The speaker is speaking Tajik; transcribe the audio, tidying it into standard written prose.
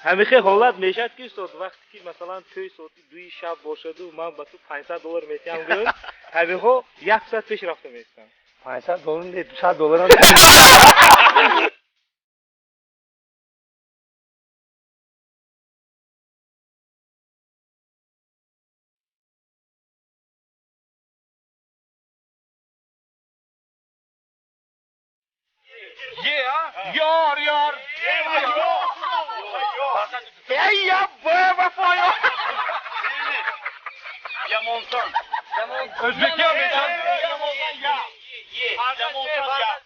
Ҳамихе ҳолат мешавад, ки устод, вақте ки масалан тӯй соати 2 шаб бошаду ман ба ту 500 доллар метиҳам, гӯ, ҳамиҳо як соат пеш рафта меистанд. 500 доллар не, 200 доллар. Ёр, ёр. Ey ya, bevafo. Yamonsan. O'zbekka metan. Yamonsan ya. Yamonsan ya.